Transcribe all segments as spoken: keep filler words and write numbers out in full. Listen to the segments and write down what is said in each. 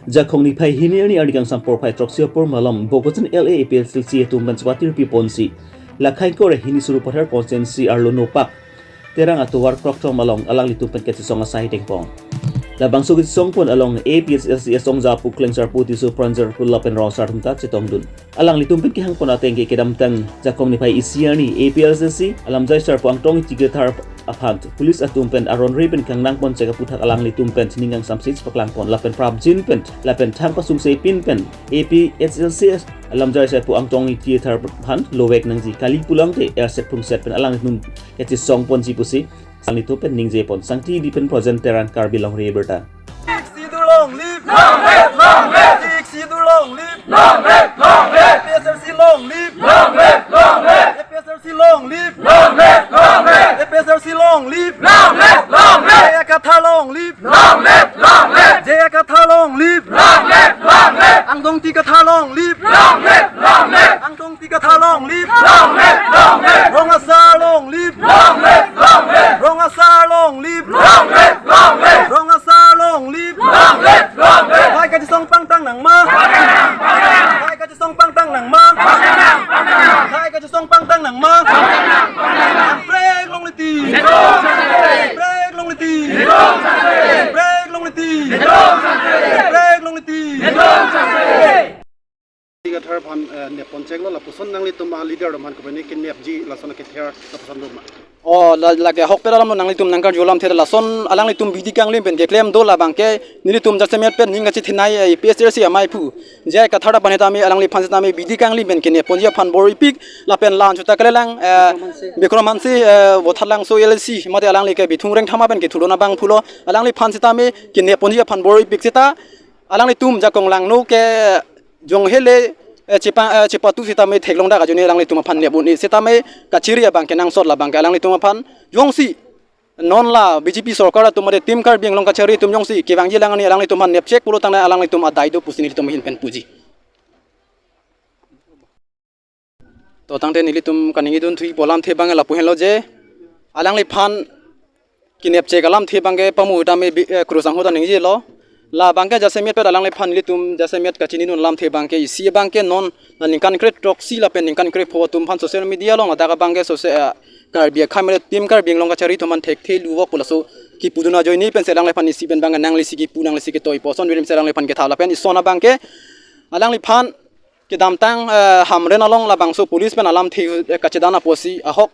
Jakong niphai hini arni, arni kangsam porphai throksi apor malom Bokajan L A A P H L C atum pen chepatiri ponsi, Lakhaikor hini Sarupathar constituency arlo nopak Terang atovar Krokthom along alanglitum pen kachesong asai dengpon. Labangso kachesong pon along A P H L C asong japu Klengsarpu Tisso, Pranjal Kul lapen rong asar atum ta chetongdun. Alanglitum pen kehang pon ateng ke kedamtang Jakong niphai isi arni A P H L C alamjai asar pu Angtong Ingti Kathar aphan police atum pen aron re pen kangnang pon chek aputhak alanglitum pen sining kangsam six paklang pon lapen prapjin pen lapen thang pasung se pin pen A P H L C alamjai asar pu Angtong Ingti Kathar aphan lovek nangji, kali pulang te erset phungset pen alanglitum kachesong ponji pusi alanglitum pen ningje pon. Sangti Dipin Projen Terang, Karbi Longri Abirta. Sixth Schedule long live! Long live! Long live! Sixth Schedule long live! Long live! Long live! A P H L C long live! Long live! Long live! A P H L C long live! Long live! Long live! A P H L C long live! Long live! Long live! J I Kathar long live! Long live! Long live! J I Kathar long live! Long live! Long live! Angtong Ingti Kathar long live! Long live! Long live! Angtong Ingti Kathar long live! Long live! Long live! Rong asar long live! Long live! Long live! Rong asar long live! Long live! Long live! Rong asar long live! Long live! Long live! Lahai kachesong pangtang nangma? Lahai kachesong pangtang nangma? Lahai kachesong pangtang nangma? Break long liti! Break long liti! Break long liti! Break long liti! Ingti Kathar aphan, eh, nep pon chek lo, lapuson nanglitum a leader atum aphan kopine kenepji lason akether lapuson doma? O, la, lake ahokpet alam lo nanglitum nangkarju alamthe lason alanglitum bidi kanglim pen keklem do labangke nelitum jasemet pen ning kachethenei, eh, A P H L C amei aphu J I Kathar aphan tame alangliphan tame bidi kanglim pen kenep ponji aphan bor-ipik lapen la-an chuta kalilang, eh, Bikram Hanse, eh, Vothatlangso L A C mate alangli ke Bithung Rengthama pen kethudun abangphu lo alangliphan tame kenep ponji aphan bor-ipik seta alanglitum Jakong langno ke jong hele, eh, chepa, eh, chepatu sitame theklong dak ajoine alanglitum aphan nep un-e sitame kachiri abangke nangsot labangke alanglitum aphan jongsi non la B J P sorkar atum mate Team Karbi Anglong kachari atum jongsi kevangji lang ani alanglitum aphan nep chek pulo tangte alanglitum adai do pusi nelitum ahin pen puji. To tangte nelitum kaningje dun thuji pu alamthe abang lapu henlo je alangliphan kenep chek alamthe abangke pamu tame bi-, eh, krusang ahut ta ningje lo. Labangke jasemet pen alangliphan nelitum jasemet kachinidun alamthe abangke isi abangke non la ningkan kre throksi lapen ningkan kre pho atum aphan social media along ladak abangke social, eh, Karbi akhei mate Team Karbi Anglong kachari atum aphan thekthe luvok pu laso kipudun ajoine pensi alangliphan isi pen abangke nanglisi kipu nanglisi ketoi pu ason birim si alangliphan ketha lapen ison abangke alangliphan kedamtang, eh, Hamren along labangso police pen alamthe, eh, kachedan apotsi ahok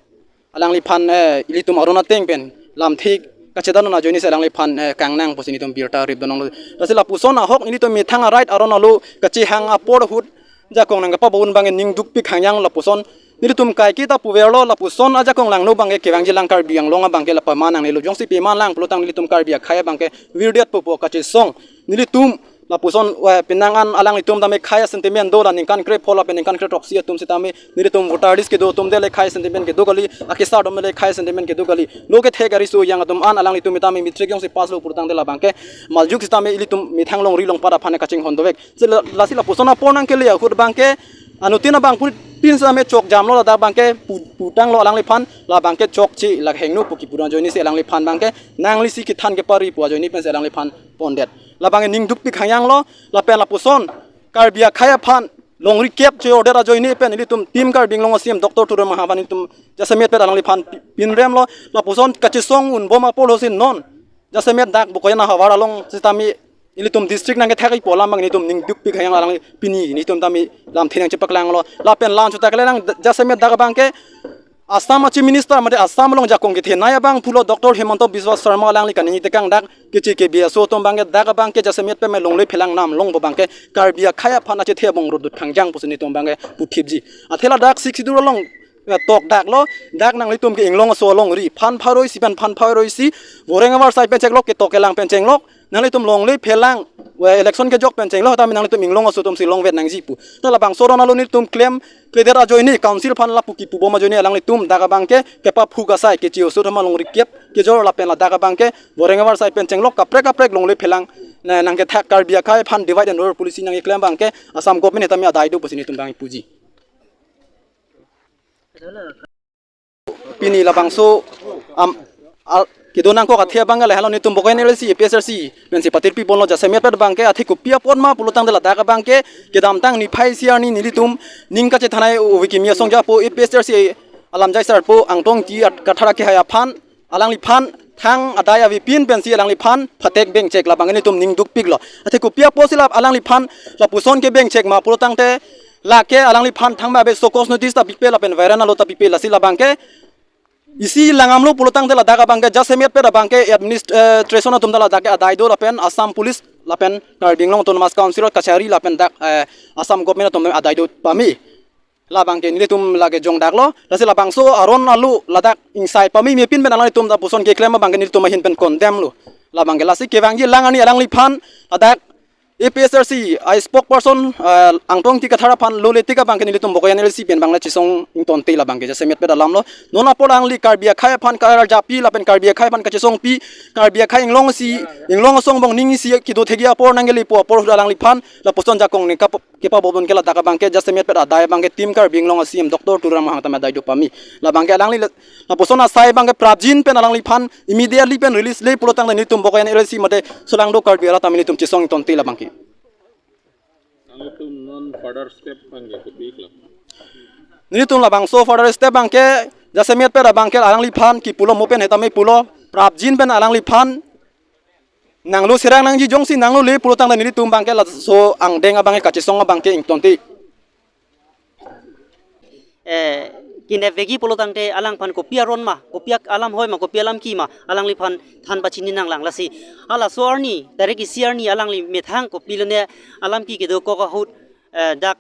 alangliphan, eh, ilitum aron ateng pen lamthe kachedan ajoine si alangliphan, eh, kangnang pusi nelitum birta rip donong lo. Lasi lapuson ahok nelitum methang a-right aron alo kachehang apor ahut Jakong nangkepabon abangke ning dukpik hangyang lapuson nelitum kaike ta puverlo lapuson a-Jakong langno abangke kevangji lang Karbi Anglong abangke la paman nangnelo jongsi paman lang pulotang nelitum Karbi akhei abangke virdetpo pu kachesong nelitum lapuson, eh, penang an alanglitum tame khei a-sentiment do la ningkan kre pho lapen ningkan kre throksi atum sitame nelitum voter list kedo atum dele khei a-sentiment kedo kali, akesar atum dele khei a-sentiment kedo kali. Lo kethe gari so yang atum an alanglitum tame matric jongsi pass lo pulotangte labangke maljuk sitame ilitum methang longri longpat aphan kachinghon dovek. Si la, lasi lapuson apor nangkele ahut abangke anuttin abangphutin sitame chok jamlo ladak abangke pu, putanglo alangliphan labangke chokche la hingno pu kipudun ajoine si alangliphan abangke nanglisi kethan kepari pu ajoine pensi alangliphan pondet. Labangke ning dukpik hangyang lo, lapen lapuson Karbi akhei aphan longri kep che-order ajoine pen ilitum Team Karbi Anglong a-C E M Doctor Tuliram Ronghang aphan ilitum jasemet pen alangliphan pi-, pinrem lo, lapuson kachesong unbom apor lo si non jasemet dak Bokajan ahavar along sitame ilitum district nangkethek ipo alam abang ilitum ning dukpik hangyang alangli pini nelitum tame lamthe nangchepaklang lo, lapen la-an chuta kalilang jasemet dak abangke Assam a-Chief Minister mate Assam along Jakong kethenei abangphu lo Doctor Himanta Biswa Sarma alangli kaningje tekang dak keche kebi aso atum abangke dak abangke jasemet pen longle phelang nam longpo abangke Karbi akhei aphan achethe abang rodut khangjang pusi nelitum abangke puthipji. Athe ladak Sixth Schedule along, eh, tok dak lo, dak nanglitum ke Inglong aso alongri phan pharo isi pen phan pharo isi voreng avar sai pen cheklok ketok kelang pen chenglok nanglitum longle phelang, eh, election kejok pen chenglok tame nanglitum Inglong aso atumsi longvet nangji pu. Ta labangso aron alo nelitum klem kledet ajoine council aphan lapu kipubom ajoine alanglitum dak abangke kepaphuk asai keche oso atum alongri kep kejor lapen ladak abangke voreng avar sai pen chenglok kaprek kaprek longle phelang na nangkethak Karbi akhei aphan divide and rule policy nangkeklem abangke Assam government tame adai do pusi nelitum abang puji. Pini labangso am, al, Kedo nangkok athe abangke lahelo nelitum Bokajan L A C, A P H L C pensi patirpi ponlo. Jasemet pet abangke athe kopi apot ma pulotangte ladak abangke kedamtang niphai isi arni nelitum ning kachethanai ove kimi asong japo A P H L C alam jai sarpo Angtong Ingti Kathar akehai aphan, alangliphan thang adai avepin pensi alangliphan phatek bengchek, labangke nelitum ning dukpiklo. Athe kopi apotsi la alangliphan lapuson ke bengchek ma pulotangte lake alangliphan thangma ave show cause notice ta pipe lapen viral alo ta pipe, lasi labangke isi langamlo pulotangte ladak abangke jasemet pet abangke administration atum ta ladak ke adai do lapen Assam Police lapen Karbi Anglong Autonomous Council kachari lapen dak, eh, Assam government atum adai do pame. Labangke nelitum lake jongdaklo, lasi labangso aron alo ladak ingsai pameme pin pen alanglitum ta puson keklem abangke nelitum ahin pen condemn lo. Labangke lasi kevangji alang arni alangliphan ladak A P H L C a spokesperson, eh, Angtong Ingti Kathar aphan lole tik abangke nelitum Bokajan L A C pen bangla chesong ingtonte, labangke jasemet pet alamlo. Non apor alangli Karbi akhei aphan karjapi lapen Karbi akhei aphan kachesongpi, Karbi akhei inglong isi, inglong asong bong ning isi kedo thekji apor nangkelepo apor ahut alangliphan lapuson jakong ne kap- kepabobon ke ladak abangke jasemet pet adai abangke Team Karbi Anglong a C E M Doctor Tuliram Ronghang tame adai do pame. Labangke alangli la-, lapuson asai abangke prapjin pen alangliphan immediately pen release le pulotangte nelitum Bokajan L A C mate solangdo Karbi arat tame nelitum chesong ingtonte labangke. Nangtum non further step abangke kopi iklo? Nelitum labangso further step abangke jasemet pet abangke alangliphan kipulo mo pen hetame pulo, prapjin pen alangliphan nanglo serang nangji, jongsi nanglole pulotangte nelitum abangke laso angdeng abangke kachesong abangke ingtonte. Eh, kinep vekji pulotangte alangphan kopi aron ma, kopi ak-, alam hoi ma, kopi alam ki ma, alangliphan than pachini nanglang, lasi halaso arni, tarik isi arni alangli methang kopilone alam ki kedo kok ahut, eh, dak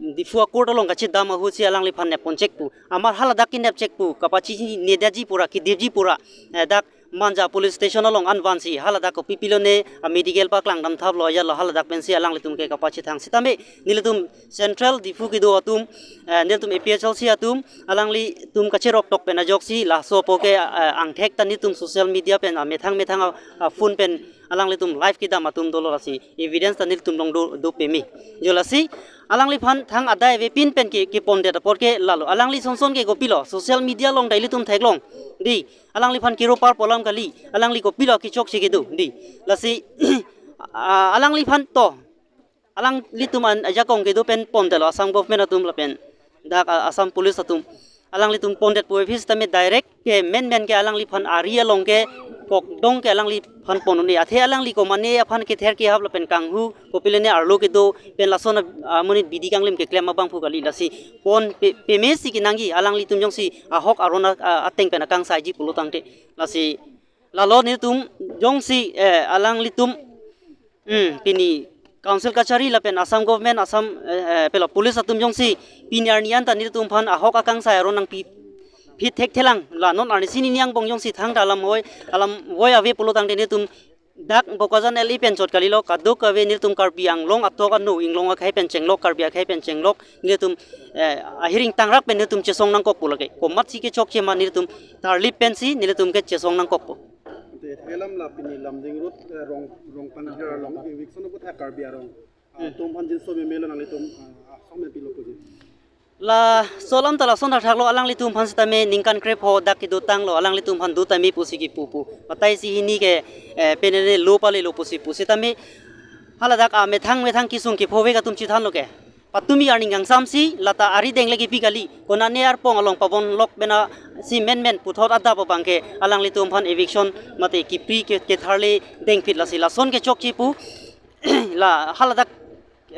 Diphu a-court along kachedam ahutsi alangliphan nepponchek pu. Amat haladak kenepchek pu kapachinine detji pura, kedirji pura, eh, dak Manja Police Station along anvansi haladak kopipilone a medical paklangdam thaplo, ajatlo haladak pensi alanglitum ke kapachethang. Sitame nelitum Central Diphu kedo atum, eh, nelitum A P H L C atum, alanglitum kacherok tok pen ajoksi laso apo ke, eh, angthek ta nelitum social media pen, ah, methang methang a, a phone pen alanglitum live kedam atum dolo, lasi evidence ta nelitum along do, do peme. Jo lasi alangliphan thang adai avepin pen ke, kepondet apot ke lalo. Alangli sonson ke kopilo, social media along ta ilitum theklong. Dei, alangliphan kiro par pu alam kali, alangli kopilo kechokche kedo. Dei, lasi, ah, alangliphan to, alanglitum an ajakong kedo pen pondetlo Assam government atum lapen dak, ah, Assam Police atum. Alanglitum pondet pu office tame direct ke menmen ke alangliphan ari along ke kokdong ke alangliphan pon un-e. Athe alangli komane aphan kether kehap lapen kanghu kopilone arlo kedo pen lason a, amonit bidi kanglim keklem abangphu kali, lasi pon pe, pemesi kenangji alanglitum jongsi ahok aron a, a, ateng pen akangsaiji pulotangte. Lasi lalo nelitum jongsi, eh, alanglitum, hmm, pini Council kachari lapen Assam government, Assam, eh, eh, pelo police atum jongsi pini arni anta nelitum aphan ahok akangsai aron nangpi phit thekthelang, la non arnisi nini angbong jongsi thangta alam hoi, alam hoi ave pulotangte nelitum dak Bokajan L A pen chot kalilo, kadokave nelitum Karbi Anglong atok ano, inglong akhei pen chenglok, Karbi akhei pen chenglok, nelitum, eh, ahir ingtangrak pen nelitum chesong nangkokpo lake. Komatsi kechokche ma nelitum tarlip pensi nelitum ke chesong nangkokpo. Ante thelam la pini Lumding Road, eh, Rong, Rongpanjir along eviction apot ha Karbi arong, ah, hmm, atum aphan jinso memelo, nanglitum, ah, asong mepilo puji. Laso alam ta lason thakthaklo, alanglitum aphan sitame ningkan krepho dak kedotanglo, alanglitum aphan dotame pusi kipu pu. Patai si hini ke, eh, penene lo palelo pusi pu. Sitame haladak amethang methang kesung kephovek atum chethanlo ke. Patumi arni kangsamsi lata ari dengle kipi kali. Konane arpong along pabon lok bena si menmen puthot adap abangke alanglitum aphan eviction mate kipri ke, ketharle dengphit, lasi lason kechokche pu. La haladak,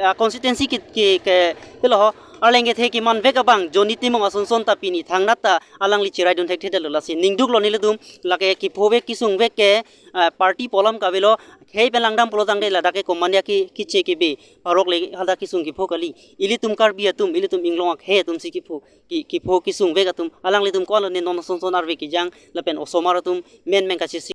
ah, constituency ke, ke, ke, pelo ho, arleng kethe kemanvek abang Johnny Timung asonson ta pini thangnat ta alangli cheraidun thekthedetlo, lasi ningduklo nelitum, lake kephovek kesungvek ke, ah, party pu alam kavelo, khei pen langdam pulotangte ladak ke komane ke, keche kebe, parok le haladak kesung kepho kali. Ilitum Karbi atum, ilitum inglong akhei atumsi kepho, ke, kepho kesungvek atum, alanglitum ko-an lone non asonson arve kejang lapen osomar atum menmen kachisi